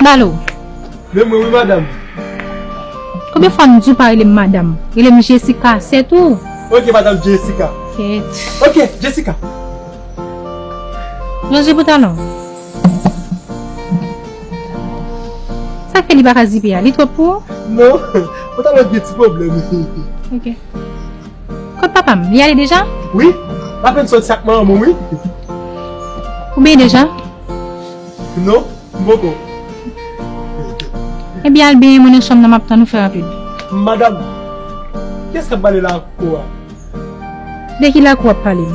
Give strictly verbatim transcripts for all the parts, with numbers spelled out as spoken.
Alo. Men mwen wi, madanm. Konbyen fwa m di w pa rele m madanm? Rele m Jessica, se tou. Ok, madanm Jessica. Kèt. Ok, Jessica. Ranje pantalon. Sa k fè li pa ka zipe a? Li twòp pou ou? Non, pantalon gen ti pwoblèm. Ok. Kot papa m? Li ale deja? Wi, m apèn sòti ak manman m, wi. Ou byen deja? Non, m poko. Ebyen, al benyen mwen nan chanm nan, m ap tann ou, fè rapid. Madanm, kiyès k ap bale lakou a? De ki lakou w ap pale m?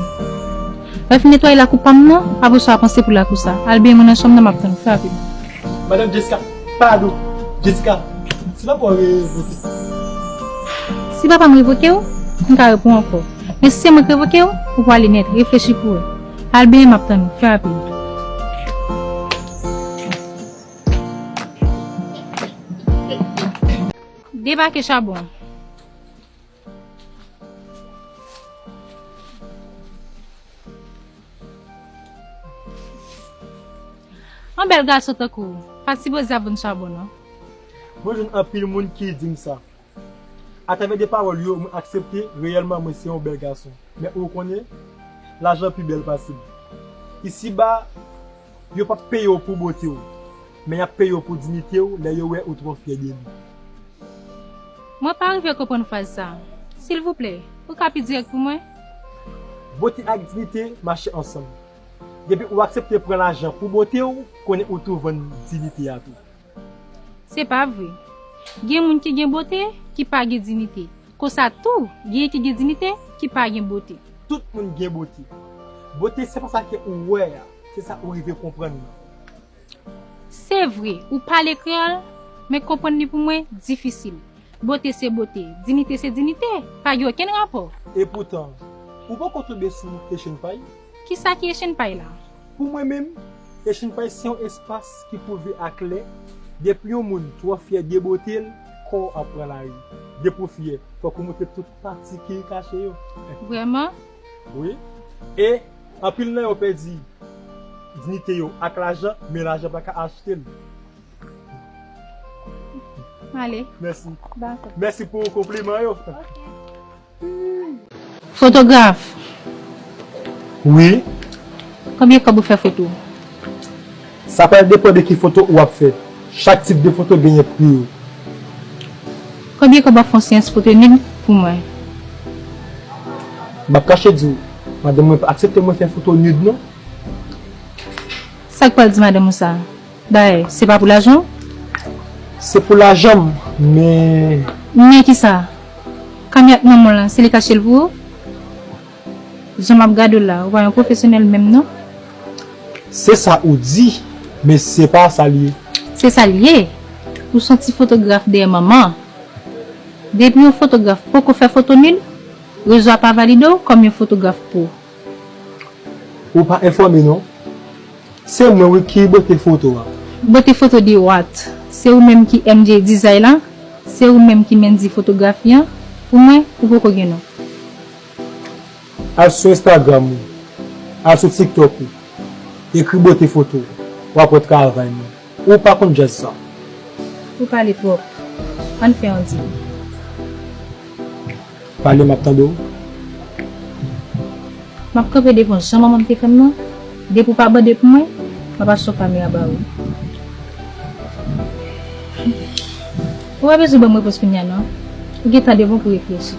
Lè w fin netwaye lakou pa m nan, apre sa w a panse pou lakou sa. Al benyen mwen nan chanm nan, m ap tann ou, fè rapid. Madanm Jessica, padon. Jessica, si papa w revoke. Si papa m revoke w, m ka reponn ankò. Men si se mwen k revoke w, ou prale nèt, reflechi pou wè. Al benyen, m ap tann ou, fè rapid. Debake chabon. Yon bèl gason tankou w pa sipoze ap vann chabon, non. Mwen jwenn anpil moun ki di m sa. Atravè de pawòl yo, mwen aksepte reyèlman mwen se yon bèl gason. Men ou konnen, lajan pi bèl pase m. Isiba, yo p ap peye w pou bote w, men y ap peye w pou diyite w lè yo wè ou twò fyè de li. Mwen pa rive konprann fraz sa. Silvouplè, ou ka pi dirèk pou mwen? Bote ak diyite mache ansanm. Depi ou aksepte pran lajan pou bote w, konnen ou tou vann diyite a tou. Se pa vre. Gen moun ki gen bote, ki pa gen diyite. Konsa tou, genyen ki gen diyite, ki pa gen bote. Tout moun gen bote. Bote se pa sa ke ou wè a, se sa ou rive konprann nan. Se vre, ou pale kreyòl, men konprann li pou mwen difisil. Bote se bote, diyite se diyite, pa gen okenn rapò. Epoutan, ou poko tonbe sou Haitian Pie? Kisa ki Haitian Pie la? Pou mwen menm, Haitian Pie se yon espas ki pwouve aklè, depi yon moun twò fyè de bote l, kò w ap pran lari. Depi w fyè, fòk ou montre tout pati ki kache yo. Vrèman? Wi. E anpil nan yo pèdi diyite yo ak lajan, men lajan pa ka achte l. Ale. Mèsi. Dakò. Mèsi pou konpliman yo. Ok. Fotograf. Wi. Konbyen kòb ou fè foto? Sa pral depann de ki foto ou ap fè. Chak tip de foto genyen pri yo. Konbyen kòb w ap fè yon seyans foto nude pou mwen? M ap kache di w, madanm mwen pa aksepte mwen fè foto nude non. Sa k pral di madanm ou sa? Dayè, se pa pou lajan w? Se pou lajan m, men. Men kisa? Kamera k nan men w lan, se li k achte l pou ou? Jan m ap gade w la, ou pa yon pwofesyonèl menm non. Se sa ou di, men se pa sa l ye. Se sa l ye. Ou se yon ti fotograf dèyè manman. Depi yon fotograf poko fè foto nude, rezo a pa valide w kòm yon fotograf pwo. Ou pa enfòme non. Se mwen wi ki bote foto a. Bote foto de what? Se ou menm ki M J Design la? Se ou menm ki Mendy Fotografi an? Pou mwen, ou poko gen non. Al sou Instagram ou, al sou TikTok ou, ekri bote foto, w ap wè travay mwen. Ou pa konn djaz sa. Ou pale twòp. Ann fè yon deal. Pale, m ap tande w. M ap kanpe devan jan manman m te fè m nan. Depi w pa bande pou mwen, m ap achte yon kamera ba ou. Ou pa bezwen ban m repons kounye a non. Ou gen tan devan w pou reflechi.